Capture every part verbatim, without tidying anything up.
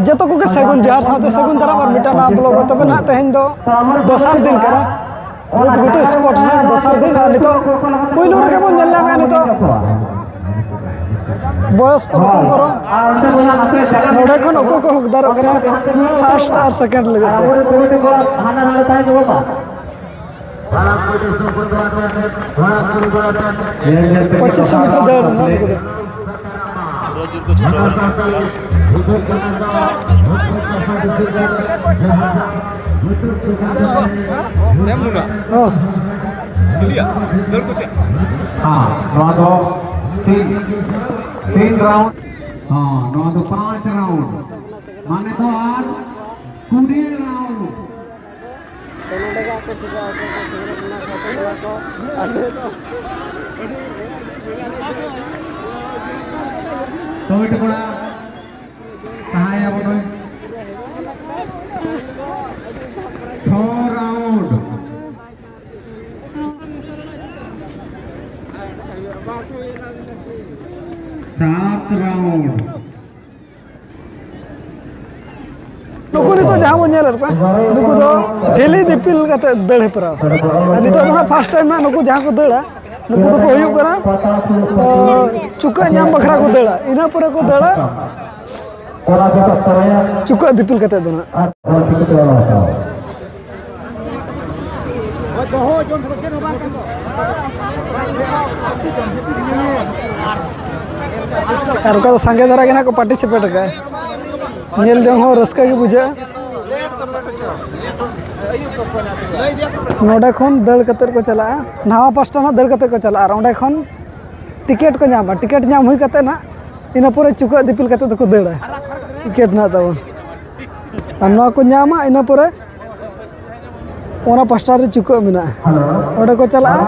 ᱡᱚᱛᱚ ᱠᱚᱜᱮ ᱥᱟᱹᱜᱩᱱ ᱡᱚᱦᱟᱨ ᱥᱟᱶᱛᱮ ᱥᱟᱹᱜᱩᱱ ᱫᱟᱨᱟᱢ ᱟᱨ ᱢᱤᱫᱴᱟᱝ ᱱᱟᱣᱟ ᱵᱞᱚᱜ ᱨᱮ᱾ ᱛᱚᱵᱮ ᱱᱟᱦᱟᱜ ᱛᱮᱦᱮᱧ ᱫᱚ ᱫᱚᱥᱟᱨ ᱫᱤᱱ ᱠᱟᱱᱟ, ᱨᱩᱫ ᱜᱷᱩᱴᱩ ᱥᱯᱚᱴ ᱨᱮᱱᱟᱜ ᱫᱚᱥᱟᱨ ᱫᱤᱱ᱾ ᱟᱨ ᱱᱤᱛᱚᱜ ᱯᱩᱭᱞᱩ ᱨᱮᱜᱮ ᱵᱚᱱ ᱧᱮᱞ ᱧᱟᱢᱮᱫᱼᱟ ᱱᱤᱛᱚᱜ ᱵᱚᱭᱚᱥ ᱠᱚ ᱠᱚ ᱠᱚᱨᱚ ᱱᱚᱰᱮ ᱠᱷᱚᱱ ᱚᱠᱚᱭ ᱠᱚ ᱦᱚᱠᱫᱟᱨᱚᱜ ᱠᱟᱱᱟ ᱯᱷᱟᱥᱴ ᱟᱨ ᱥᱮᱠᱮᱱᱰ ᱞᱟᱹᱜᱤᱫ ᱛᱮ᱾ ᱯᱚᱸᱪᱤᱥ ᱥᱚ ᱢᱤᱴᱟᱨ ᱫᱟᱹᱲ ᱨᱮᱱᱟᱜ ᱱᱩᱠᱩ ᱫᱚ᱾ ᱦᱚᱸ᱾ ᱦᱮᱸ, ᱱᱚᱣᱟ ᱫᱚ ᱛᱤᱱ, ᱛᱤᱱ ᱨᱟᱣᱩᱱᱰ᱾ ᱦᱮᱸ, ᱱᱚᱣᱟ ᱫᱚ ᱯᱟᱸᱪ ᱨᱟᱣᱩᱱᱰ᱾ ᱢᱟᱱᱮ ᱫᱚ ᱟᱨ ᱠᱩᱲᱤ ᱨᱟᱣᱩᱱᱰ᱾ ᱛᱚ ᱱᱚᱰᱮ ᱜᱮ ᱟᱠᱚ ᱴᱷᱤᱠᱟ, ᱟᱠᱚ ᱠᱚ ᱥᱮᱸᱜᱮᱞ ᱚᱱᱟ ᱥᱟᱶᱛᱮ ᱱᱚᱣᱟ ᱠᱚ ᱟᱞᱮ ᱫᱚ ᱛᱚ ᱵᱮᱴᱟ ᱠᱚᱲᱟ, ᱛᱟᱦᱮᱸᱭᱟ ᱵᱚᱱ᱾ ᱪᱷᱚ ᱨᱟᱣᱩᱱᱰ᱾ ᱥᱟᱛ ᱨᱟᱣᱩᱱᱰ᱾ ᱱᱩᱠᱩ ᱱᱤᱛᱚᱜ ᱡᱟᱦᱟᱸ ᱵᱚᱱ ᱧᱮᱞᱮᱫ ᱠᱚᱣᱟ, ᱱᱩᱠᱩ ᱫᱚ ᱴᱷᱤᱞᱤ ᱫᱤᱯᱤᱞ ᱠᱟᱛᱮ ᱫᱟᱹᱲ ᱦᱮᱯᱨᱟᱣ᱾ ᱟᱨ ᱱᱤᱛᱚᱜ ᱫᱚ ᱱᱟᱦᱟᱜ ᱯᱷᱟᱥᱴ ᱴᱟᱭᱤᱢ ᱱᱟᱦᱟᱜ ᱱᱩᱠᱩ ᱡᱟᱦᱟᱸ ᱠᱚ ᱫᱟᱹᱲᱟ, ᱱᱩᱠᱩ ᱫᱚᱠᱚ ᱦᱩᱭᱩᱜ ᱠᱟᱱᱟ, ᱚ, ᱪᱩᱠᱟᱹᱜ ᱧᱟᱢ ᱵᱟᱠᱷᱨᱟ ᱠᱚ ᱫᱟᱹᱲᱟ᱾ ᱤᱱᱟᱹ ᱯᱚᱨᱮ ᱠᱚ ᱫᱟᱹᱲᱟ ᱪᱩᱠᱟᱹᱜ ᱫᱤᱯᱤᱞ ᱠᱟᱛᱮ ᱫᱚ ᱱᱟᱦᱟᱜ᱾ ᱟᱨ ᱚᱱᱠᱟ ᱫᱚ ᱥᱟᱸᱜᱮ ᱫᱷᱟᱨᱟ ᱜᱮ ᱱᱟᱦᱟᱜ ᱠᱚ ᱯᱟᱨᱴᱤᱥᱤᱯᱮᱴ ᱟᱠᱟᱫᱼᱟ᱾ ᱧᱮᱞ ᱡᱚᱝ ᱦᱚᱸ ᱨᱟᱹᱥᱠᱟᱹ ᱜᱮ ᱵᱩᱡᱷᱟᱹᱜᱼᱟ᱾ ᱱᱚᱰᱮ ᱠᱷᱚᱱ ᱫᱟᱹᱲ ᱠᱟᱛᱮᱫ ᱠᱚ ᱪᱟᱞᱟᱜᱼᱟ, ᱱᱟᱣᱟ ᱯᱟᱥᱴᱟ ᱱᱟᱦᱟᱜ ᱫᱟᱹᱲ ᱠᱟᱛᱮᱫ ᱠᱚ ᱪᱟᱞᱟᱜᱼᱟ᱾ ᱟᱨ ᱚᱸᱰᱮ ᱠᱷᱚᱱ ᱴᱤᱠᱤᱴ ᱠᱚ ᱧᱟᱢᱟ, ᱴᱤᱠᱤᱴ ᱧᱟᱢ ᱦᱩᱭ ᱠᱟᱛᱮᱫ ᱱᱟᱦᱟᱜ ᱤᱱᱟᱹ ᱯᱚᱨᱮ ᱪᱩᱠᱟᱹᱜ ᱫᱤᱯᱤᱞ ᱠᱟᱛᱮᱫ ᱫᱚᱠᱚ ᱫᱟᱹᱲᱟ᱾ ᱴᱤᱠᱤᱴ ᱱᱟᱦᱟᱜ ᱛᱟᱵᱚᱱ᱾ ᱟᱨ ᱱᱚᱣᱟ ᱠᱚ ᱧᱟᱢᱟ, ᱤᱱᱟᱹ ᱯᱚᱨᱮ ᱚᱱᱟ ᱯᱟᱥᱴᱟ ᱨᱮ ᱪᱩᱠᱟᱹᱜ ᱢᱮᱱᱟᱜᱼᱟ, ᱚᱸᱰᱮ ᱠᱚ ᱪᱟᱞᱟᱜᱼᱟ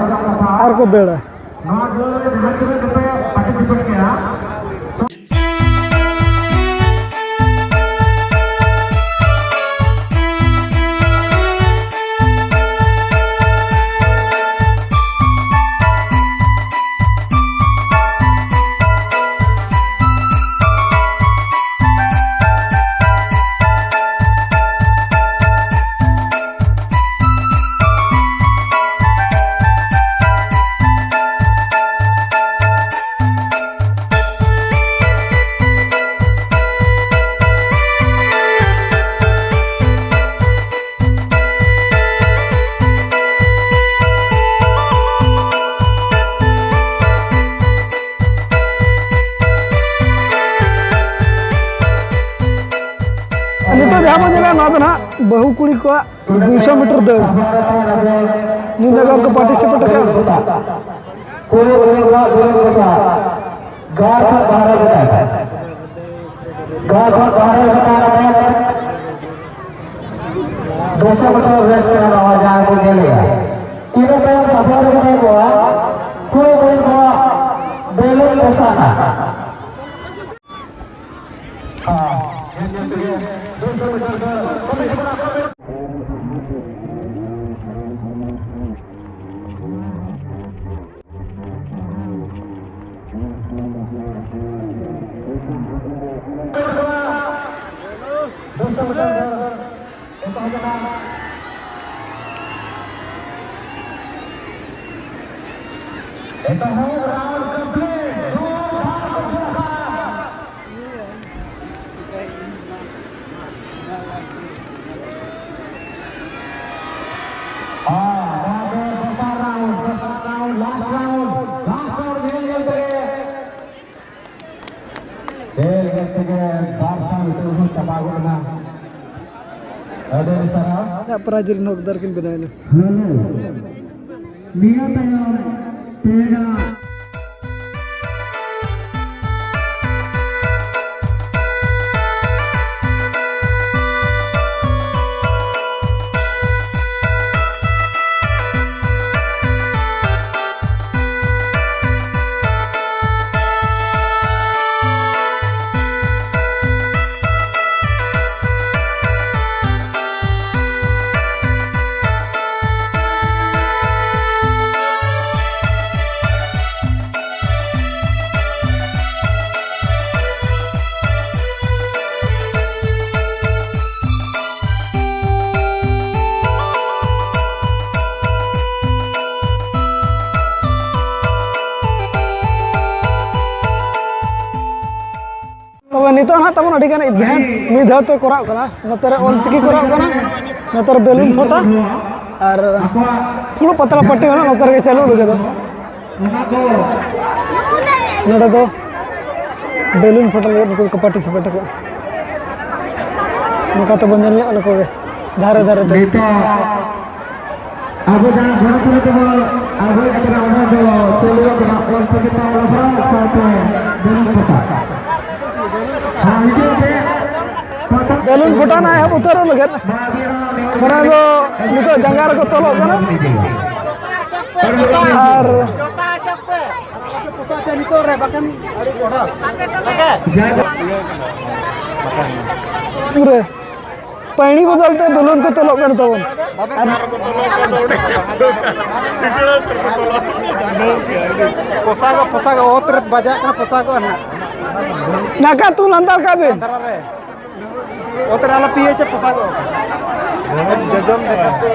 ᱟᱨ ᱠᱚ ᱫᱟᱹᱲᱟ᱾ ᱱᱚᱣᱟ ᱫᱚ ᱡᱟᱦᱟᱸ ᱛᱤᱱᱟᱹᱜ ᱜᱮᱯᱮ ᱯᱟᱨᱴᱤᱥᱤᱯᱮᱴ ᱠᱮᱜᱼᱟ᱾ ᱱᱟᱦᱟᱜ ᱵᱟᱹᱦᱩ ᱠᱩᱲᱤ ᱠᱚᱣᱟᱜ ᱫᱩᱭᱥᱚ ᱢᱤᱴᱟᱨ ᱫᱟᱹᱲ᱾ ᱱᱤᱱᱟᱹᱜ ᱜᱟᱱ ᱠᱚ ᱯᱟᱨᱴᱤᱥᱤᱯᱮᱴ ᱟᱠᱟᱫᱼᱟ᱾ ᱜᱟᱨ ᱠᱷᱚᱱ ᱵᱟᱦᱨᱮ ᱵᱷᱮᱴᱟ ᱠᱟᱛᱮ ᱫᱩᱭᱥᱚ ᱢᱤᱴᱟᱨ ᱨᱮᱥ ᱠᱟᱱᱟ ᱱᱚᱣᱟ, ᱡᱟᱦᱟᱸ ᱠᱚ ᱧᱮᱞᱮᱜᱼᱟ᱾ ᱤᱱᱟᱹ ᱛᱟᱭᱚᱢ ᱥᱟᱯᱲᱟᱣ ᱨᱮ ᱢᱮᱱᱟᱜ ᱠᱚᱣᱟ ᱠᱩᱲᱤ ᱠᱚᱣᱟᱜ ᱵᱮᱞᱩᱱ ᱯᱚᱥᱟᱜ᱾ ᱮᱛᱚᱦᱚᱵ round complete. ᱟᱨ ᱱᱚᱣᱟ ᱫᱚ ᱫᱚᱥᱟᱨ round, ᱫᱚᱥᱟᱨ round, last round, last round ᱧᱮᱞ ᱧᱮᱞ ᱛᱮᱜᱮ ᱧᱮᱞ ᱧᱮᱞ ᱛᱮᱜᱮ ᱵᱟᱨ ᱥᱟᱭ ᱢᱤᱴᱟᱨ ᱦᱚᱸ ᱪᱟᱵᱟ ᱜᱚᱫ ᱮᱱᱟ᱾ ᱟᱹᱰᱤ ᱟᱹᱰᱤ ᱥᱟᱨᱦᱟᱣ᱾ ᱟᱭᱟᱜ prize ᱨᱮᱱ ᱦᱚᱠᱫᱟᱨ ᱠᱤᱱ ᱵᱮᱱᱟᱣ ᱮᱱᱟ᱾ ᱦᱮᱞᱳ᱾ ᱱᱤᱭᱟᱹ ᱛᱟᱭᱚᱢ ᱛᱮᱦᱮᱧᱟᱜ ᱛᱚᱵᱮ ᱱᱤᱛᱚᱜ ᱱᱟᱦᱟᱜ ᱛᱟᱵᱚᱱ ᱟᱹᱰᱤ ᱜᱟᱱ event ᱢᱤᱫ ᱫᱷᱟᱣ ᱛᱮ ᱠᱚᱨᱟᱜ ᱠᱟᱱᱟ᱾ ᱱᱚᱛᱮ ᱨᱮ ᱚᱞᱪᱤᱠᱤ ᱠᱚᱨᱟᱜ ᱠᱟᱱᱟ, ᱱᱚᱛᱮ ᱨᱮ ᱵᱮᱞᱩᱱ ᱯᱷᱚᱴᱟ, ᱟᱨ ᱯᱷᱩᱲᱩᱜ ᱯᱟᱛᱲᱟ ᱯᱟᱹᱴᱤ ᱦᱚᱸ ᱱᱚᱛᱮ ᱨᱮᱜᱮ ᱪᱟᱹᱞᱩ ᱞᱟᱹᱜᱤᱫᱚᱜ᱾ ᱱᱚᱰᱮ ᱫᱚ ᱵᱮᱞᱩᱱ ᱯᱷᱚᱴᱟ ᱞᱟᱹᱜᱤᱫ ᱱᱩᱠᱩ ᱫᱚᱠᱚ participate ᱟᱠᱚ᱾ ᱱᱚᱝᱠᱟ ᱛᱮᱵᱚᱱ ᱧᱮᱞ ᱧᱚᱜ ᱱᱩᱠᱩ ᱜᱮ ᱫᱷᱟᱨᱮ ᱫᱷᱟᱨᱮ ᱛᱮ᱾ ᱱᱤᱛᱚᱜ ᱟᱵᱚ ᱡᱟᱦᱟᱸ ᱜᱚᱲᱚ ᱛᱮᱵᱚᱱ ᱟᱹᱜᱩᱭᱮᱫ ᱠᱟᱱᱟ, ᱚᱱᱟ ᱫᱚ ᱪᱟᱹᱞᱩ ᱟᱠᱟᱱᱟ, ᱚᱞ ᱪᱤᱠᱤ ᱛᱮ ᱚᱞᱚᱜ ᱯᱟᱲᱦᱟᱣ ᱥᱟᱶᱛᱮ ᱵᱮᱞᱩᱱ ᱯᱷᱚᱴᱟ᱾ ᱦᱮᱸ, ᱦᱤᱡᱩᱜ ᱯᱮ᱾ ᱵᱮᱞᱩᱱ ᱯᱷᱚᱴᱟ ᱨᱮᱱᱟᱜ ᱮᱦᱚᱵ ᱩᱛᱟᱹᱨᱚᱜ ᱞᱟᱹᱜᱤᱫ ᱚᱱᱟ ᱫᱚ ᱱᱤᱛᱚᱜ ᱡᱟᱸᱜᱟ ᱨᱮᱠᱚ ᱛᱚᱞᱚᱜ ᱠᱟᱱᱟ᱾ ᱟᱨ ᱯᱩᱨᱟᱹ ᱯᱟᱹᱭᱲᱤ ᱵᱚᱫᱚᱞ ᱛᱮ ᱵᱮᱞᱩᱱ ᱠᱚ ᱛᱚᱞᱚᱜ ᱠᱟᱱ ᱛᱟᱵᱚᱱ᱾ ᱟᱨ ᱯᱚᱥᱟᱜ, ᱯᱚᱥᱟᱜ ᱚᱛ ᱨᱮ ᱵᱟᱡᱟᱜ ᱠᱟᱱᱟ, ᱯᱚᱥᱟᱜᱚᱜᱼᱟ ᱱᱟᱦᱟᱜ᱾ ᱱᱟᱠᱟ ᱛᱩᱞ ᱦᱟᱱᱛᱟᱲ ᱠᱟᱜ ᱵᱤᱱ᱾ ᱚᱛ ᱨᱮ ᱟᱞᱚ ᱯᱤᱭᱟᱹ ᱪᱮ ᱯᱚᱥᱟᱜᱚᱜᱼᱟ᱾ ᱡᱚᱡᱚᱢ ᱞᱮᱠᱟᱛᱮ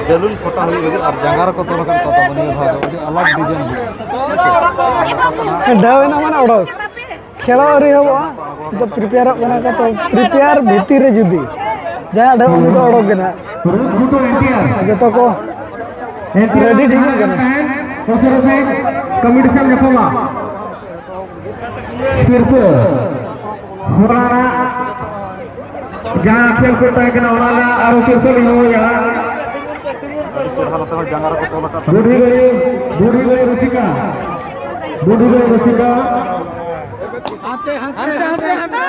ᱵᱮᱞᱩᱱ ᱯᱷᱚᱴᱟ ᱦᱩᱭᱩᱜ ᱞᱟᱹᱜᱤᱫ ᱟᱨ ᱡᱟᱸᱜᱟ ᱨᱮᱠᱚ ᱛᱚᱞ ᱟᱠᱟᱫ ᱠᱚᱣᱟ ᱛᱟᱵᱚᱱ ᱱᱤᱭᱟᱹ ᱫᱷᱟᱣ ᱫᱚ ᱟᱹᱰᱤ ᱟᱞᱟᱜᱽ ᱰᱤᱡᱟᱭᱤᱱ ᱦᱩᱭᱩᱜᱼᱟ᱾ ᱰᱷᱟᱹᱣ ᱮᱱᱟ ᱢᱟᱱᱮ ᱚᱰᱚᱠ᱾ ᱠᱷᱮᱞᱟ ᱟᱹᱣᱨᱤ ᱮᱦᱚᱵᱚᱜᱼᱟ, ᱱᱤᱛᱚᱜ ᱯᱨᱤᱯᱮᱭᱟᱨᱚᱜ ᱠᱟᱱᱟ ᱠᱚ᱾ ᱛᱚ ᱯᱨᱤᱯᱮᱭᱟᱨ ᱵᱷᱤᱛᱤᱨ ᱨᱮ ᱡᱩᱫᱤ ᱡᱟᱦᱟᱸᱭᱟᱜ ᱰᱷᱟᱹᱣ ᱩᱱᱤ ᱫᱚ ᱚᱰᱚᱠ ᱜᱮ ᱱᱟᱦᱟᱜ᱾ ᱟᱨ ᱡᱚᱛᱚ ᱠᱚ ᱨᱮᱰᱤ ᱴᱷᱤᱠᱚᱜ ᱠᱟᱱᱟ᱾ ᱠᱚᱢᱤᱴᱤ ᱥᱮᱱ ᱧᱟᱯᱟᱢᱟ᱾ ᱥᱤᱨᱯᱟᱹ ᱦᱚᱲᱟᱜ ᱡᱟᱦᱟᱸ ᱠᱷᱮᱞ ᱠᱚ ᱛᱟᱦᱮᱸ ᱠᱟᱱᱟ, ᱚᱱᱟ ᱨᱮᱱᱟᱜ ᱟᱨᱚ ᱥᱤᱨᱯᱟᱹ ᱞᱤᱧ ᱮᱢᱟᱭᱟ᱾ ᱵᱩᱰᱷᱤ ᱜᱟᱹᱭ, ᱵᱩᱰᱷᱤ ᱜᱟᱹᱭ ᱨᱩᱥᱤᱠᱟ, ᱵᱩᱰᱷᱤ ᱜᱟᱹᱭ ᱨᱩᱥᱤᱠᱟ᱾ ᱦᱟᱱᱛᱮ, ᱦᱟᱱᱛᱮ, ᱦᱟᱱᱛᱮ, ᱦᱟᱱᱛᱮ᱾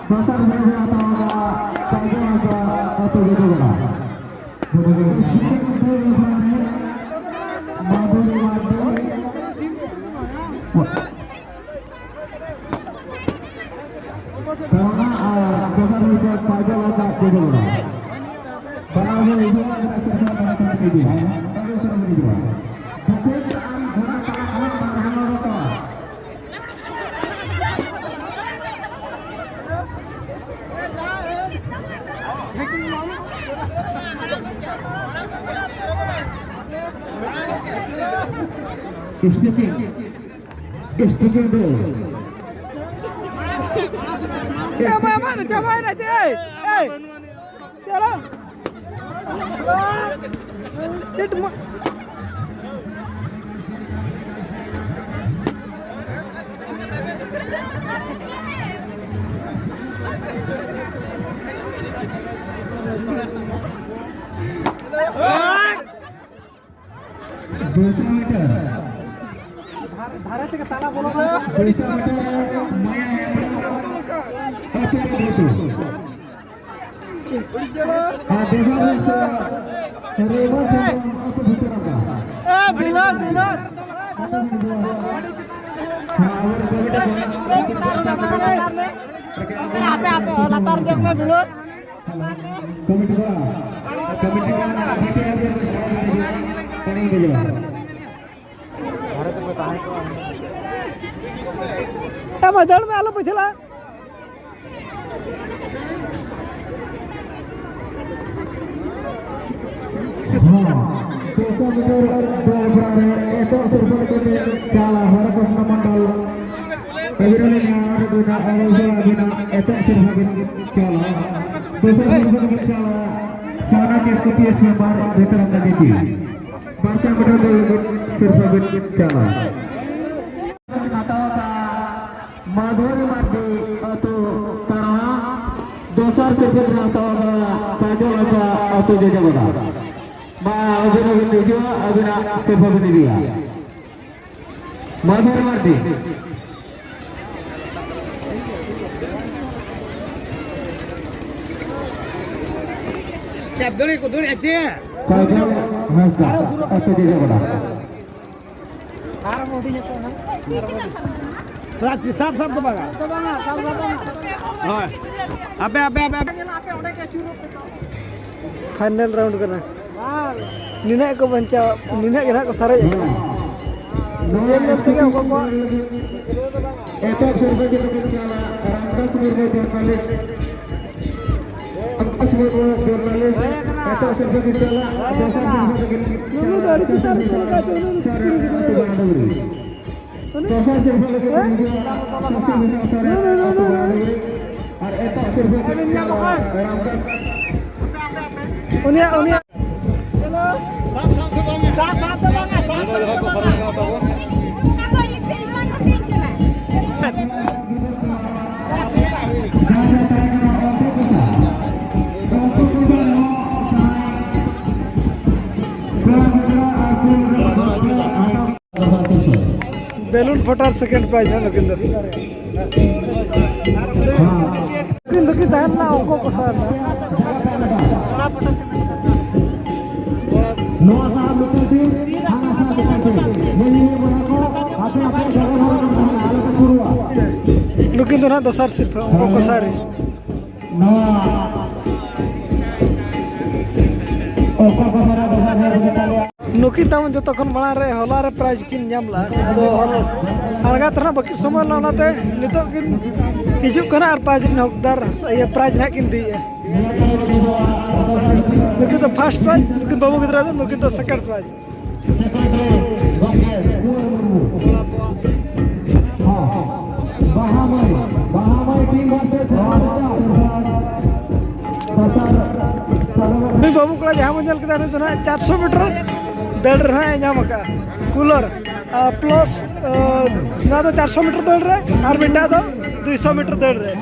ᱫᱚᱥᱟᱨ ᱵᱷᱟᱜᱽ ᱨᱮ ᱦᱟᱛᱟᱣ ᱮᱫᱟ ᱥᱟᱸᱜᱮ ᱦᱟᱸᱥᱫᱟ ᱟᱹᱛᱩ ᱜᱮᱫᱚᱜᱚᱲᱟ᱾ ᱢᱟᱫᱷᱩᱨᱤ ᱢᱟᱨᱰᱤ᱾ ᱛᱟᱣᱱᱟ ᱟᱨ ᱫᱚᱥᱟᱨ ᱦᱩᱭᱩᱜ ᱠᱟᱱᱟ ᱠᱟᱡᱚᱞ ᱦᱟᱸᱥᱫᱟ ᱜᱮᱫᱚᱜᱚᱲᱟ᱾ ᱵᱟᱱᱟᱨ ᱦᱚᱲ ᱦᱤᱡᱩᱜᱼᱟ, ᱟᱵᱤᱱᱟᱜ ᱥᱮᱨᱢᱟ ᱵᱟᱱᱟᱨ ᱦᱚᱲ ᱦᱤᱡᱩᱜᱼᱟ᱾ ᱟᱹᱰᱤ ᱩᱥᱟᱹᱨᱟ ᱵᱤᱱ ᱦᱤᱡᱩᱜᱼᱟ᱾ ᱵᱩᱠᱩᱞ ᱟᱨ ᱜᱷᱚᱲᱟ ᱛᱟᱞᱟ ᱟᱞᱟᱝ ᱵᱟᱨ ᱦᱚᱲ ᱨᱚᱲ ᱨᱚᱯᱚᱲ᱾ Speaking. Speaking ᱫᱚ᱾ ᱪᱟᱵᱟᱭᱮᱱᱟ, ᱪᱟᱵᱟᱭᱮᱱᱟ, ᱪᱮᱫ? ᱮᱭ, ᱮᱭ, ᱪᱟᱞᱟᱣ᱾ ᱪᱮᱫ ᱢᱟ-, ᱫᱩᱥᱚ ᱢᱤᱴᱟᱨ᱾ ᱫᱷᱟᱨᱮ ᱛᱮᱜᱮ ᱛᱟᱞᱟ ᱵᱚᱞᱚ ᱨᱮ᱾ ᱫᱩᱥᱚ ᱢᱤᱴᱟᱨ ᱢᱟᱭᱟ ᱦᱮᱢᱵᱨᱚᱢ ᱟᱹᱛᱩ ᱨᱮ ᱫᱩᱥᱚ᱾ ᱟᱨ ᱫᱚᱥᱟᱨ ᱨᱮ ᱨᱮᱵᱟ ᱦᱮᱢᱵᱨᱚᱢ ᱟᱹᱛᱩ ᱵᱷᱤᱛᱨᱤ ᱨᱟᱢᱫᱟ᱾ ᱮ, ᱵᱤᱞᱚᱱ, ᱵᱤᱞᱚᱱ᱾ ᱦᱮᱸ, ᱟᱵᱚᱨᱮᱱ ᱠᱚᱢᱤᱴᱤ ᱠᱚ ᱞᱟᱛᱟᱨ ᱧᱚᱜ ᱢᱮ, ᱵᱤᱞᱚᱱ᱾ ᱠᱚᱢᱤᱴᱤ ᱠᱚᱲᱟ, ᱠᱚᱢᱤᱴᱤ ᱠᱚᱲᱟ, ᱟᱯᱮ ᱯᱮ ᱟᱨ ᱯᱮ ᱯᱟᱨᱚᱢ ᱫᱮᱡᱚᱜᱼᱟ᱾ ᱮ ᱢᱟ ᱫᱟᱹᱲ ᱢᱮ, ᱟᱞᱚ ᱯᱟᱹᱪᱷᱞᱟᱜᱼᱟ᱾ ᱦᱚᱸ, ᱫᱩᱥᱚ ᱢᱤᱴᱟᱨ ᱫᱟᱹᱲ ᱵᱟᱲᱟ ᱨᱮ ᱮᱛᱚᱦᱚᱵ ᱥᱤᱨᱯᱟᱹ ᱞᱮᱠᱟᱛᱮ ᱪᱟᱞᱟ ᱦᱚᱨᱮ ᱠᱨᱤᱥᱱᱚ ᱢᱚᱱᱰᱚᱞ᱾ ᱟᱹᱵᱤᱱ ᱟᱹᱞᱤᱧ ᱱᱮᱦᱚᱨ ᱟᱹᱵᱤᱱᱟᱜ ᱮᱛᱚᱦᱚᱵ ᱥᱤᱨᱯᱟᱹ ᱵᱤᱱ ᱪᱟᱞᱟ᱾ ᱫᱚᱥᱟᱨ ᱥᱤᱨᱯᱟᱹ ᱵᱤᱱ ᱪᱟᱞᱟ᱾ ᱥᱟᱱᱟ ᱠᱮᱥ ᱠᱚ ᱯᱤ ᱮᱥ ᱢᱮᱢᱵᱟᱨ ᱵᱷᱤᱛᱨᱟᱢ ᱫᱟᱜᱤ ᱡᱤ᱾ ᱵᱟᱨ ᱪᱟᱢᱯᱤᱭᱟᱱ ᱞᱟᱹᱜᱤᱫ ᱥᱤᱨᱯᱟᱹ ᱵᱤᱱ ᱪᱟᱞᱟ᱾ ᱦᱟᱛᱟᱣ ᱠᱟᱜᱼᱟ ᱢᱟᱫᱷᱩᱨᱤ ᱢᱟᱨᱰᱤ ᱟᱹᱛᱩ ᱛᱟᱨᱣᱟ, ᱫᱚᱥᱟᱨ ᱥᱤᱨᱯᱟᱹ ᱵᱤᱱ ᱦᱟᱛᱟᱣ ᱠᱟᱜᱼᱟ ᱠᱟᱡᱚᱞ ᱦᱟᱸᱥᱫᱟ ᱟᱹᱛᱩ ᱡᱚᱡᱚᱜᱚᱰᱟ᱾ ᱢᱟ ᱟᱹᱵᱤᱱ ᱦᱚᱸᱵᱤᱱ ᱦᱤᱡᱩᱜᱼᱟ, ᱟᱹᱵᱤᱱᱟᱜ ᱥᱤᱨᱯᱟᱹ ᱵᱤᱱ ᱤᱫᱤᱭᱟ᱾ ᱢᱟᱫᱷᱩᱨᱤ ᱢᱟᱨᱰᱤ᱾ ᱪᱮᱫ ᱫᱟᱹᱲᱤ ᱠᱚ ᱫᱟᱹᱲᱤ ᱪᱮᱫ? ᱠᱟᱡᱚᱞ ᱦᱟᱸᱥᱫᱟ, ᱟᱹᱛᱩ ᱡᱚᱡᱚᱜᱚᱰᱟ᱾ ᱥᱟᱵ, ᱥᱟᱵ, ᱥᱟᱵ ᱫᱚ ᱵᱟᱝᱟ᱾ ᱦᱳᱭ᱾ ᱟᱯᱮ, ᱟᱯᱮ, ᱟᱯᱮ, ᱟᱯᱮ᱾ ᱯᱷᱟᱭᱱᱮᱞ ᱨᱟᱣᱩᱱᱰ ᱠᱟᱱᱟ᱾ ᱱᱤᱱᱟᱹᱜ ᱠᱚ ᱵᱟᱧᱪᱟᱣ, ᱱᱤᱱᱟᱹᱜ ᱜᱮ ᱱᱟᱦᱟᱜ ᱠᱚ ᱥᱟᱨᱮᱡ ᱟᱠᱟᱱᱟ᱾ ᱧᱮᱞ ᱧᱮᱞ ᱛᱮᱜᱮ ᱚᱠᱚᱭ ᱠᱚᱣᱟᱜ ᱮᱛᱚᱦᱚᱵ ᱥᱤᱨᱯᱟᱹ ᱡᱚᱛᱚ ᱠᱚ ᱪᱟᱞᱟ, ᱨᱟᱢᱫᱟᱥ ᱢᱩᱨᱢᱩ ᱡᱚᱨᱱᱟᱞᱤᱥᱴ᱾ ᱨᱟᱢᱫᱟᱥ ᱢᱩᱨᱢᱩ ᱡᱚᱨᱱᱟᱞᱤᱥᱴ, ᱮᱛᱚᱦᱚᱵ ᱥᱤᱨᱯᱟᱹ ᱠᱚ ᱪᱟᱞᱟ, ᱫᱚᱥᱟᱨ ᱥᱤᱨᱯᱟᱹ ᱠᱚ ᱪᱟᱞᱟ᱾ ᱱᱩᱱᱩ ᱫᱚ ᱟᱹᱰᱤ ᱪᱮᱛᱟᱱ ᱨᱮ ᱪᱟᱞᱟᱣ ᱟᱠᱟᱱ ᱪᱚ, ᱱᱩᱱᱩ ᱠᱩᱲᱤ ᱜᱤᱫᱽᱨᱟᱹ ᱫᱚ᱾ ᱫᱚᱥᱟᱨ ᱥᱤᱨᱯᱟᱹ ᱞᱟᱹᱜᱤᱫ ᱦᱮᱸ? ᱦᱤᱡᱩᱜᱼᱟ ᱥᱚᱥᱤ ᱵᱷᱩᱥᱚᱱ ᱥᱚᱨᱮᱱ, ᱱᱩᱱᱩ, ᱱᱩᱱᱩ, ᱟᱹᱛᱩ ᱱᱩᱱᱩ᱾ ᱵᱟᱲᱟ ᱰᱩᱝᱨᱤ᱾ ᱟᱨ ᱮᱛᱚᱦᱚᱵ ᱥᱤᱨᱯᱟᱹ ᱠᱚ ᱪᱟᱞᱟ, ᱨᱟᱢᱫᱟᱥ᱾ ᱩᱱᱤᱭᱟᱜ, ᱩᱱᱤᱭᱟᱜ᱾ ᱥᱟᱵ, ᱥᱟᱵ ᱫᱚ ᱵᱟᱝᱟ, ᱥᱟᱵ, ᱥᱟᱵ ᱫᱚ ᱵᱟᱝᱟ, ᱥᱟᱵ, ᱥᱟᱵ ᱫᱚ ᱵᱟᱝᱟ᱾ ᱚᱱᱟ ᱫᱚ ᱤᱧ ᱥᱮᱫ ᱤᱧ ᱵᱟᱝ ᱠᱟᱹᱛᱤᱧ ᱠᱟᱱᱟ᱾ ᱯᱷᱳᱴᱟᱨ ᱥᱮᱠᱮᱱᱰ ᱯᱨᱟᱭᱤᱡᱽ ᱦᱟᱸᱜ ᱱᱩᱠᱤᱱ ᱫᱚ᱾ ᱱᱩᱠᱤᱱ ᱫᱚᱠᱤᱱ ᱛᱟᱦᱮᱸ ᱞᱮᱱᱟ ᱚᱝᱠᱚ ᱠᱚᱥᱟᱨ ᱨᱮ᱾ ᱱᱚᱣᱟ ᱥᱟᱦᱟ ᱞᱳᱠᱟᱞ ᱴᱤᱢ, ᱦᱟᱱᱟ ᱥᱟᱦᱟ ᱞᱳᱠᱟᱞ ᱴᱤᱢ᱾ ᱧᱮᱧᱮᱞᱤᱭᱟᱹ ᱵᱚᱭᱦᱟ ᱠᱚ, ᱟᱯᱮ ᱟᱯᱮ ᱡᱟᱭᱜᱟ ᱫᱷᱟᱨᱮ ᱨᱮ ᱛᱟᱦᱮᱱᱟ, ᱟᱞᱚ ᱯᱮ ᱥᱩᱨᱩᱜᱼᱟ᱾ ᱱᱩᱠᱤᱱ ᱫᱚ ᱱᱟᱦᱟᱜ ᱫᱚᱥᱟᱨ ᱥᱤᱨᱯᱷᱟᱹ, ᱚᱝᱠᱚ ᱠᱚᱥᱟᱨᱤ᱾ ᱱᱚᱣᱟ ᱚᱠᱟ ᱠᱚ ᱢᱟᱨᱟᱝ ᱵᱟᱡᱟᱨ ᱨᱮ ᱦᱩᱭᱩᱜ ᱛᱟᱞᱮᱭᱟ᱾ ᱱᱩᱠᱤᱱ ᱛᱟᱵᱚᱱ ᱡᱚᱛᱚ ᱠᱷᱚᱱ ᱢᱟᱲᱟᱝ ᱨᱮ ᱦᱚᱞᱟ ᱨᱮ ᱯᱨᱟᱭᱤᱡᱽ ᱠᱤᱱ ᱧᱟᱢ ᱞᱮᱫᱼᱟ᱾ ᱟᱫᱚ ᱦᱚᱞ-, ᱟᱬᱜᱟᱛ ᱨᱮ ᱱᱟᱜ ᱵᱟᱹᱠᱤᱱ ᱥᱚᱢᱚᱭ ᱞᱮᱱᱟ, ᱚᱱᱟᱛᱮ ᱱᱤᱛᱚᱜ ᱠᱤᱱ ᱦᱤᱡᱩᱜ ᱠᱟᱱᱟ ᱟᱨ ᱯᱨᱟᱭᱤᱡᱽ ᱨᱮᱱ ᱦᱚᱠᱫᱟᱨ, ᱤᱭᱟᱹ, ᱯᱨᱟᱭᱤᱡᱽ ᱱᱟᱜ ᱠᱤᱱ ᱤᱫᱤᱭᱮᱫᱼᱟ᱾ ᱱᱩᱠᱤᱱ ᱫᱚ ᱯᱷᱟᱥᱴ ᱯᱨᱟᱭᱤᱡᱽ, ᱱᱩᱠᱤᱱ ᱵᱟᱹᱵᱩ ᱜᱤᱫᱽᱨᱟᱹ ᱫᱚ, ᱱᱩᱠᱤᱱ ᱫᱚ ᱥᱮᱠᱮᱱᱰ ᱯᱨᱟᱭᱤᱡᱽ᱾ ᱵᱟᱦᱟ ᱢᱟᱹᱭ, ᱵᱟᱦᱟ ᱢᱟᱹᱭ ᱴᱤᱢ ᱵᱷᱟᱨᱥᱮᱥ ᱱᱩᱭ ᱵᱟᱹᱵᱩ ᱠᱚᱲᱟ ᱡᱟᱦᱟᱸ ᱵᱚᱱ ᱧᱮᱞ ᱠᱮᱫᱟ, ᱱᱩᱭ ᱫᱚ ᱱᱟᱦᱟᱜ ᱪᱟᱨᱥᱚ ᱢᱤᱴᱟᱨ ᱫᱟᱹᱲ ᱨᱮ ᱱᱟᱦᱟᱜ ᱮ ᱧᱟᱢ ᱟᱠᱟᱫᱼᱟ ᱠᱩᱞᱟᱨ, ᱟᱨ ᱯᱞᱟᱥ, ᱱᱚᱣᱟ ᱫᱚ ᱪᱟᱨᱥᱚ ᱢᱤᱴᱟᱨ ᱫᱟᱹᱲ ᱨᱮ, ᱟᱨ ᱢᱤᱫᱴᱟᱝ ᱫᱚ ᱫᱩᱭᱥᱚ ᱢᱤᱴᱟᱨ ᱫᱟᱹᱲ ᱨᱮ᱾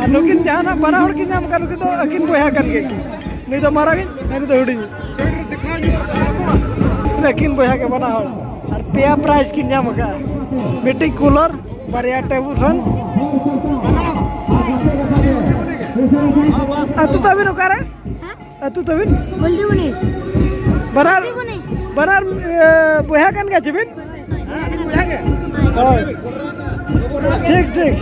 ᱟᱨ ᱱᱩᱠᱤᱱ ᱡᱟᱦᱟᱸ ᱱᱟᱦᱟᱜ ᱵᱟᱱᱟ ᱦᱚᱲ ᱠᱤᱱ ᱧᱟᱢ ᱟᱠᱟᱫ, ᱱᱩᱠᱤᱱ ᱫᱚ ᱟᱹᱠᱤᱱ ᱵᱚᱭᱦᱟ ᱠᱟᱱ ᱜᱮᱭᱟ ᱠᱤᱱ᱾ ᱱᱩᱭ ᱫᱚ ᱢᱟᱨᱟᱝ ᱤᱡ, ᱦᱟᱹᱱᱤ ᱫᱚ ᱦᱩᱰᱤᱧ ᱤᱡ᱾ ᱟᱹᱠᱤᱱ ᱵᱚᱭᱦᱟ ᱜᱮ ᱵᱟᱱᱟ ᱦᱚᱲ᱾ ᱟᱨ ᱯᱮᱭᱟ ᱯᱨᱟᱭᱤᱡᱽ ᱠᱤᱱ ᱧᱟᱢ ᱟᱠᱟᱫᱼᱟ, ᱢᱤᱫᱴᱤᱡ ᱠᱩᱞᱟᱨ, ᱵᱟᱨᱭᱟ ᱴᱮᱵᱩᱞ ᱯᱷᱮᱱ᱾ ᱟᱹᱛᱩ ᱛᱟᱵᱤᱱ ᱚᱠᱟᱨᱮ? ᱦᱮᱸ? ᱟᱹᱛᱩ ᱛᱟᱵᱤᱱ? ᱵᱚᱞᱫᱤᱵᱩᱱᱤ᱾ ᱵᱟᱱᱟᱨ, ᱵᱚᱞᱫᱤᱵᱩᱱᱤ᱾ ᱵᱟᱱᱟᱨ, ᱤᱭᱟᱹ, ᱵᱚᱭᱦᱟ ᱠᱟᱱ ᱜᱮᱭᱟ ᱪᱮᱵᱤᱱ? ᱦᱳᱭ᱾ ᱴᱷᱤᱠ, ᱴᱷᱤᱠ᱾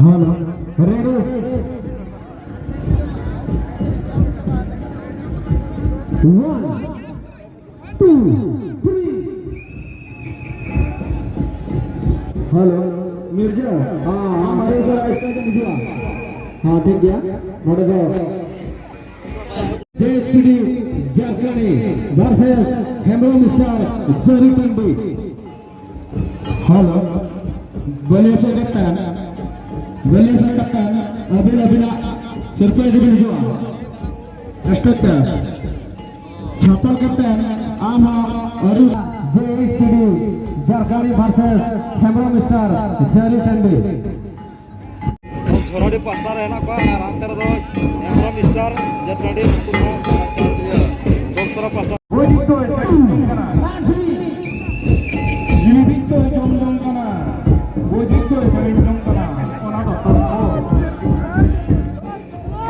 Hello, ready. One, two, three. Hello, Mirza, ᱦᱮᱸ, ᱦᱮᱸ, ᱢᱟᱨᱮ ᱩᱛᱟᱹᱨ ᱟᱭᱥᱟ ᱜᱮ ᱦᱤᱡᱩᱜᱼᱟ᱾ ᱦᱮᱸ, ᱴᱷᱤᱠ ᱜᱮᱭᱟ᱾ ᱱᱚᱰᱮ ᱫᱚ J S P D Jharkhandi ᱵᱷᱟᱨᱥᱮᱥ ᱦᱮᱢᱵᱨᱚᱢ ᱥᱴᱟᱨ ᱡᱟᱹᱨᱤ ᱴᱟᱺᱰᱤ᱾ Hello, Balasore captain, Balasore captain, ᱟᱹᱵᱤᱱ ᱟᱹᱵᱤᱱᱟᱜ ᱥᱤᱨᱯᱟᱹ ᱤᱫᱤ ᱵᱤᱱ ᱦᱤᱡᱩᱜᱼᱟ᱾ ᱤᱱᱥᱯᱮᱠᱴᱚᱨ, ᱪᱷᱟᱯᱟ ᱠᱟᱯᱴᱮᱱ, ᱟᱢ ᱦᱚᱸ ᱟᱹᱰᱤ J S P D Jharkhandi ᱵᱷᱟᱨᱥᱮᱥ ᱦᱮᱢᱵᱨᱚᱢ ᱥᱴᱟᱨ ᱡᱟᱹᱨᱤ ᱴᱟᱺᱰᱤ᱾ ᱡᱷᱚᱨᱟᱰᱤ ᱯᱟᱥᱴᱟ ᱨᱮ ᱦᱮᱱᱟᱜ ᱠᱚᱣᱟ ᱟᱨ ᱦᱟᱱᱛᱮ ᱨᱮᱫᱚ ᱦᱮᱢᱵᱨᱚᱢ ᱥᱴᱟᱨ ᱡᱟᱹᱨᱤ ᱴᱟᱺᱰᱤ, ᱩᱱᱠᱩ ᱫᱚ ᱤᱭᱟᱹ ᱫᱚᱢᱥᱚᱨᱟ ᱯᱟᱥᱴᱟ᱾ ᱫᱚᱭ ᱥᱮᱨᱮᱧ ᱡᱚᱝ ᱠᱟᱱᱟ᱾ ᱡᱤᱣᱤ ᱫᱚᱭ ᱡᱚᱢ ᱡᱚᱝ ᱠᱟᱱᱟ᱾ ᱜᱚᱡᱤᱡ ᱫᱚᱭ ᱥᱮᱨᱮᱧ ᱡᱚᱝ ᱠᱟᱱᱟ᱾ ᱚᱱᱟ ᱫᱚ ᱛᱚᱨᱠᱚ᱾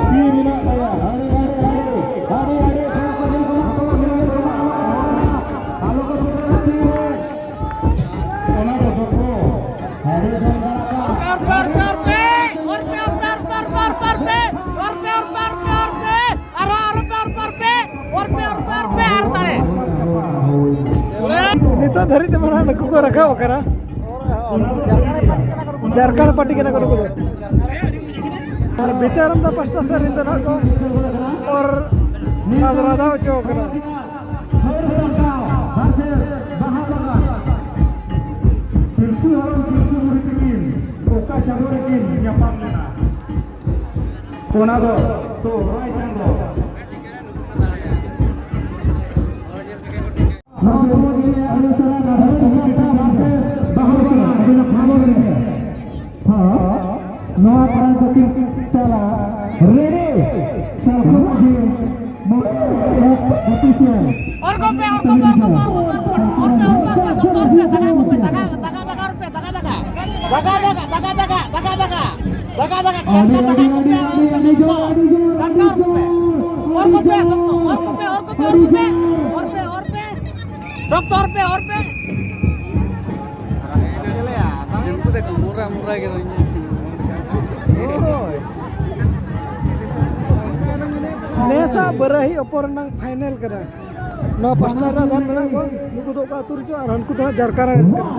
ᱛᱤ ᱢᱮᱱᱟᱜ ᱛᱟᱭᱟ᱾ ᱟᱨᱮ, ᱟᱨᱮ, ᱟᱨᱮ, ᱟᱨᱮ, ᱟᱨᱮ, ᱟᱞᱚ ᱠᱚ ᱥᱮᱴᱮᱨᱟ ᱛᱤ ᱨᱮ᱾ ᱚᱱᱟ ᱫᱚ ᱛᱚᱨᱠᱚ᱾ ᱟᱨᱮ ᱡᱚᱝ ᱠᱟᱱᱟ᱾ ᱚᱨ ᱯᱮ, ᱚᱨ ᱯᱮ, ᱚᱨ ᱯᱮ, ᱚᱨ ᱯᱮ, ᱚᱨ ᱯᱮ, ᱚᱨ ᱯᱮ, ᱚᱨ ᱯᱮ, ᱚᱨ ᱯᱮ, ᱚᱨ ᱯᱮ, ᱚᱨ ᱯᱮ, ᱟᱨᱦᱚᱸ ᱟᱨ ᱯᱮ, ᱚᱨ ᱯᱮ, ᱚᱨ ᱯᱮ, ᱚᱨ ᱯᱮ, ᱟᱨ ᱛᱟᱲᱮ᱾ ᱱᱤᱛᱚᱜ ᱫᱷᱟᱹᱨᱤᱡ ᱛᱮ ᱢᱟ ᱱᱟᱦᱟᱜ ᱱᱩᱠᱩ ᱠᱚ ᱨᱟᱠᱟᱵ ᱟᱠᱟᱱᱟ᱾ ᱡᱷᱟᱨᱠᱷᱚᱸᱰ ᱯᱟᱨᱴᱤ ᱠᱟᱱᱟ ᱠᱚ ᱱᱩᱠᱩ ᱫᱚ᱾ ᱟᱨ ᱵᱤᱛᱟᱹᱨᱟᱢ ᱫᱟ ᱯᱟᱥᱴᱟ ᱥᱮᱫ ᱨᱮᱱ ᱫᱚ ᱱᱟᱦᱟᱜ ᱠᱚ ᱚᱨ ᱨᱟᱫᱟ ᱦᱚᱪᱚ ᱟᱠᱟᱱᱟ᱾ ᱦᱟᱹᱨ ᱥᱟᱢᱴᱟᱣ versus ᱵᱟᱦᱟ ᱵᱟᱜᱟᱱ᱾ ᱯᱤᱞᱪᱩ ᱦᱟᱲᱟᱢ ᱯᱤᱞᱪᱩ ᱵᱩᱲᱦᱤ ᱛᱟᱹᱠᱤᱱ ᱚᱠᱟ ᱪᱟᱸᱫᱳ ᱨᱮᱠᱤᱱ ᱧᱟᱯᱟᱢ ᱞᱮᱱᱟ? ᱚᱱᱟ ᱫᱚ ᱥᱚᱦᱨᱟᱭ ᱪᱟᱸᱫᱳ᱾ ᱱᱚᱣᱟ ᱠᱚ ᱜᱮ ᱟᱹᱰᱤ ᱩᱥᱟᱹᱨᱟ ᱱᱟᱴᱚᱠ ᱠᱚ ᱥᱟᱯᱲᱟᱣ ᱠᱟᱛᱮ ᱵᱟᱦᱟ ᱵᱚᱸᱜᱟ ᱟᱹᱰᱤ ᱱᱟᱯᱟᱭ ᱵᱚᱱ ᱮᱱᱮᱡᱟ᱾ ᱦᱚᱸ, ᱱᱚᱣᱟ ᱠᱚᱨᱮ ᱫᱚ ᱠᱤᱱ ᱪᱟᱞᱟᱜ ᱨᱮᱰᱤ ᱥᱟᱞᱠᱷᱩ ᱢᱟᱹᱡᱷᱤ ᱢᱚ-, ᱮᱠᱥ ᱚᱯᱷᱤᱥᱤᱭᱟᱞ᱾ ᱚᱨ ᱠᱚᱯᱮ, ᱚᱨ ᱠᱚᱯᱮ, ᱚᱨ ᱠᱚᱯᱮ, ᱚᱨ ᱠᱚᱯᱮ, ᱚᱨ ᱠᱚᱯᱮ, ᱚᱨ ᱠᱚᱯᱮ, ᱚᱨ ᱠᱚᱯᱮ, ᱫᱟᱜᱟ ᱠᱚᱯᱮ, ᱫᱟᱜᱟ, ᱫᱟᱜᱟ, ᱫᱟᱜᱟ, ᱚᱨ ᱯᱮ, ᱫᱟᱜᱟ, ᱫᱟᱜᱟ᱾ ᱫᱟᱜᱟ, ᱫᱟᱜᱟ, ᱫᱟᱜᱟ, ᱫᱟᱜᱟ, ᱫᱟᱜᱟ, ᱫᱟᱜᱟ᱾ ᱫᱟᱜᱟ, ᱫᱟᱜᱟ, ᱟᱹᱰᱤ, ᱟᱹᱰᱤ, ᱟᱹᱰᱤ, ᱟᱹᱰᱤ, ᱟᱹᱰᱤ ᱡᱳᱨ, ᱟᱹᱰᱤ ᱡᱳᱨ, ᱟᱹᱰᱤ ᱡᱳᱨ, ᱟᱹᱰᱤ ᱡᱳᱨ, ᱟᱹᱰᱤ ᱡᱳᱨ᱾ ᱥᱚᱠᱛᱚ ᱚᱨ ᱯᱮ, ᱚᱨ ᱯᱮ᱾ ᱩᱱᱠᱩ ᱫᱚᱠᱚ ᱢᱩᱨᱟ, ᱢᱩᱨᱟ ᱜᱮ ᱫᱚᱧ ᱧᱮᱞ᱾ ᱱᱮᱥᱟᱜ ᱵᱟᱨᱟᱦᱤ ᱚᱯᱚᱨ ᱨᱮᱱᱟᱜ ᱯᱷᱟᱭᱱᱮᱞ ᱠᱟᱱᱟ᱾ ᱱᱚᱣᱟ ᱯᱟᱥᱴᱟ ᱨᱮ ᱟᱫᱷᱟᱱ ᱢᱮᱱᱟᱜ ᱠᱚᱣᱟ, ᱱᱩᱠᱩ ᱫᱚ ᱚᱠᱟ ᱟᱹᱛᱩ ᱨᱮᱪᱚ, ᱟᱨ ᱦᱟᱱᱠᱩ ᱫᱚ ᱦᱟᱸᱜ ᱡᱟᱨᱠᱟ ᱨᱮᱱ ᱠᱟᱱᱟ᱾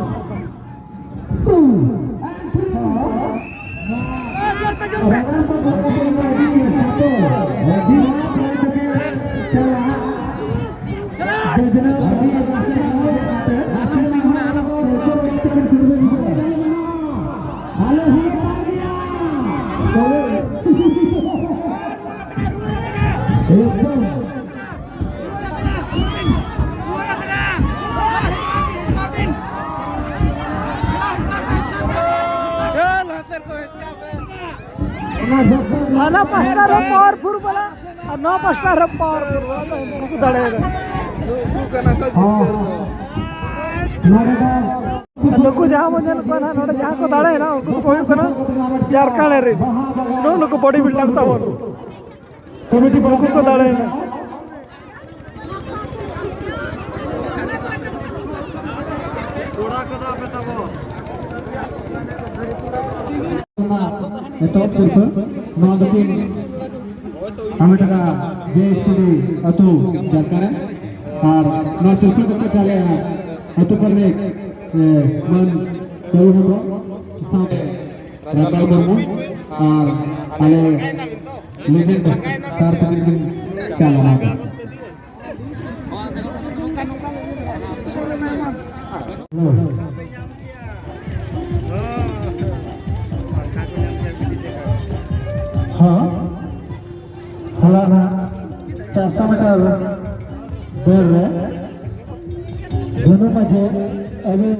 ᱦᱟᱱᱟ ᱯᱟᱥᱴᱟ ᱨᱮ ᱯᱟᱣᱟᱨᱯᱷᱩᱞ ᱵᱟᱞᱟ ᱟᱨ ᱱᱚᱣᱟ ᱯᱟᱥᱴᱟ ᱨᱮ ᱯᱟᱣᱟᱨᱯᱷᱩᱞ ᱵᱟᱞᱟ, ᱵᱟᱠᱚ ᱫᱟᱲᱮᱭᱟᱫᱟ᱾ ᱱᱩᱠᱩ ᱠᱟᱱᱟ ᱠᱚ ᱡᱤᱛᱠᱟᱹᱨ ᱫᱚ᱾ ᱱᱚᱰᱮ ᱫᱚ ᱱᱩᱠᱩ ᱡᱟᱦᱟᱸ ᱵᱚᱱ ᱧᱮᱞ ᱠᱚᱣᱟ ᱱᱟᱦᱟᱜ, ᱱᱚᱰᱮ ᱡᱟᱦᱟᱸ ᱠᱚ ᱫᱟᱲᱮᱭᱮᱱᱟ, ᱩᱱᱠᱩ ᱫᱚᱠᱚ ᱦᱩᱭᱩᱜ ᱠᱟᱱᱟ ᱡᱷᱟᱲᱠᱷᱚᱸᱰ ᱨᱮᱱ᱾ ᱱᱩᱜᱼᱩ ᱱᱩᱠᱩ body builder ᱛᱟᱵᱚᱱ᱾ ᱠᱚᱢᱤᱴᱤ ᱯᱟᱦᱴᱟ ᱱᱩᱠᱩ ᱠᱚ ᱫᱟᱲᱮᱭᱮᱱᱟ᱾ ᱠᱚᱲᱟ ᱠᱚᱫᱚ ᱟᱯᱮ ᱛᱟᱵᱚ᱾ ᱮᱛᱚᱦᱚᱵ ᱥᱤᱨᱯᱟᱹ ᱱᱚᱣᱟ ᱫᱚᱠᱤᱱ ᱟᱢᱮᱴᱟᱜᱟ ᱡᱮ ᱮᱥ ᱴᱤ ᱰᱤ ᱟᱹᱛᱩ ᱡᱷᱟᱲᱠᱷᱚᱸᱰ ᱨᱮ᱾ ᱟᱨ ᱱᱚᱣᱟ ᱥᱤᱨᱯᱟᱹ ᱫᱚᱠᱚ ᱪᱟᱞᱮᱜᱼᱟ ᱟᱹᱛᱩ ᱯᱟᱨᱟᱱᱤᱠ, ᱮ, ᱢᱟᱹᱱ ᱠᱟᱹᱞᱩ ᱦᱮᱢᱵᱨᱚᱢ ᱥᱟᱶᱛᱮ ᱨᱟᱡᱽᱯᱟᱞ ᱢᱩᱨᱢᱩ ᱟᱨ ᱟᱞᱮ legend sir ᱛᱟᱹᱠᱤᱱ ᱠᱤᱱ ᱪᱟᱞ ᱮᱢᱟ ᱠᱚᱣᱟ᱾ ᱦᱚᱸ, ᱦᱚᱞᱟ ᱱᱟᱜ ᱪᱟᱨᱥᱚ ᱢᱤᱴᱟᱨ ᱫᱟᱹᱲ ᱨᱮ ᱵᱷᱩᱱᱩ ᱢᱟᱹᱡᱷᱤ ᱟᱹᱵᱤᱱ